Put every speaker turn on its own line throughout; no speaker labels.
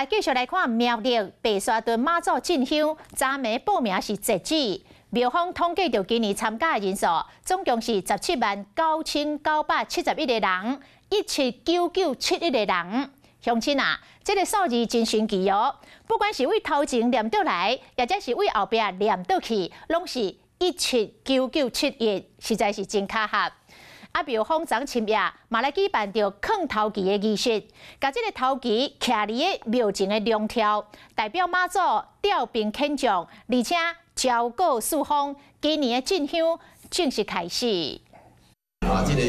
來繼續來看苗栗白沙屯媽祖進香，昨暝報名是截止。廟方統計著今年參加的人數，總共是179,971個人，179971個人。鄉親啊，這個數字真神奇哦！不管是對頭前念倒來，抑者是對後壁念倒去，攏是一七九九七一，實在是真巧合。啊，廟方昨深夜嘛來舉辦著囥頭旗的儀式，共這個頭旗徛佇个廟前的龍柱，代表媽祖調兵遣將，而且昭告四方，今年的進香正式開始。
啊，這個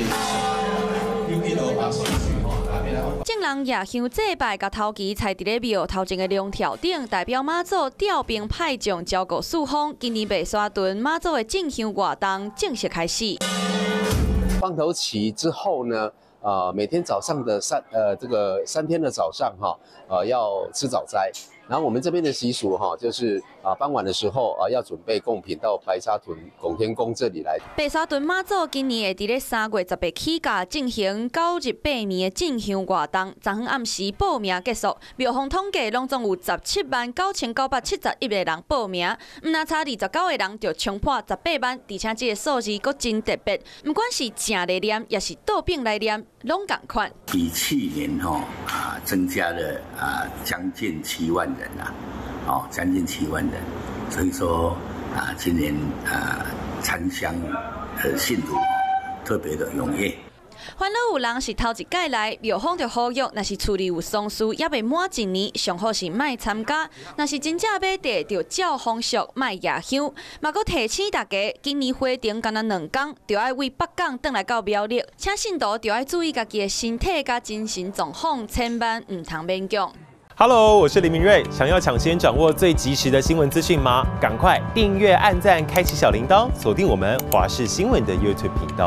眾人蜈香祭拜，共頭旗踩佇咧廟頭前的龍柱頂，代表媽祖調兵派將，昭告四方。今年白沙屯媽祖的進香活動正式開始。
放頭旗之後呢，每天早上的三，這個3天的早上哈，要吃早齋。然後我們這邊的習俗哈，就是啊，傍晚的時候啊，要準備貢品到白沙屯拱天宮這裡來。
白沙屯媽祖今年會佇咧3月18起假進行9日8暝的進香活動。昨昏暗時報名結束，廟方統計攏總有179,971個人報名，毋若差29個人就衝破十八萬，而且這個數字閣真特別，毋管是正來念，抑是倒反來念，攏仝款。
比去年吼啊增加了啊將近7萬人啊，哦，將近七萬人，所以說啊，今年啊參香的信徒特別的踴躍。
煩惱有人是頭一擺來，廟方就呼籲，若是厝裡有喪事，猶未滿一年，上好是莫參加；若是真正欲綴，就照風俗，莫蜈香。嘛，閣提醒大家，今年回程干焦兩工，就愛對北港轉來到苗栗，請信徒就愛注意家己的身體佮精神狀況，千萬毋通勉強。
Hello，我是林明瑞。想要搶先掌握最及時的新聞資訊嗎？趕快訂閱、按讚、開啟小鈴鐺，鎖定我們華視新聞的 YouTube 頻道。